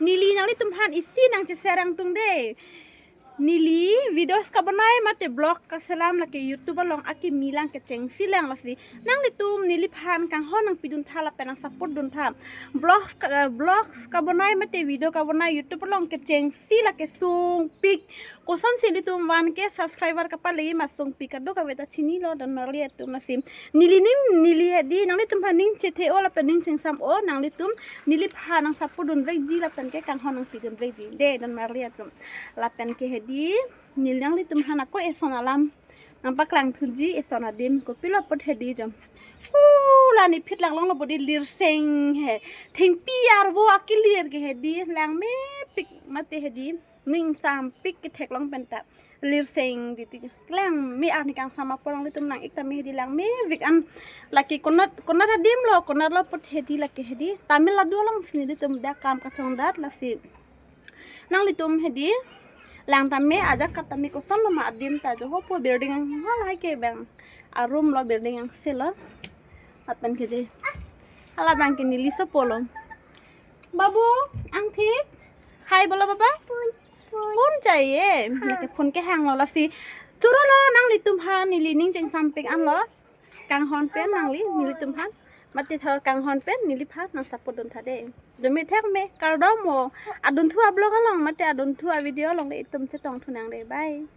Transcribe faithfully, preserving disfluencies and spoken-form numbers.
Neli nanglitum aphan isi nangcheserang tung de. Neli videos kabonai mate vlog kaselam lake YouTube along akimi lang kechengsi lang lasi. Nanglitum neliphan kanghon nangpidun tha lapen nang support dun tha. Vlogs ka, vlogs kabonai mate video kabonai YouTube along kechengsi lake sungpik. Kosonsi ilitum one K subscriber kapale ma sungpik kadokave ta chinilo don marli atum lasi. Neli ning neli hedi nanglitum aphan ning chethe-o lapen ning chengsam-o nanglitum neliphan nang support dunvekji lapen ke kanghon nangpidunvekji de don marli atum. Lapen ke hedi neli nanglitum aphan ako eson alam nangpaklang thuji eson adim kopilo apot hedi jom. Hu, la nephit langlonglo bodi lirseng he. Thengpi arvo akilir ke hedi langmepik mate hedi ning sampik ketheklong penta lirseng diti. Langme arni kangsam apor nanglitum nang-ik tame hedi langmevik an lake konat konat adimlo konatlo apot hedi lake hedi Tamil Nadu alongsi nelitum dak kam kachongdat lasi. Nanglitum hedi lang tame ajak kat tame kosonlo ma adim ta johopo building ang halahai ke bang a room lo building angselo. Lapen ke je hala bang ke neli sopolo. Babu, angthik. Hi bolo baba. Phone chahiye. Lake phone kehanglo lasi. Churo lo nanglitum aphan neli ning chengsampik anlo. Kanghon pen nangli nelitum aphan. Mate tho kanghon pen neliphan nang support dun tha de. Dome thek me kardom mo. Adunthu a-vlog along mate adunthu a-video along le itum chetong thunang de. Bye.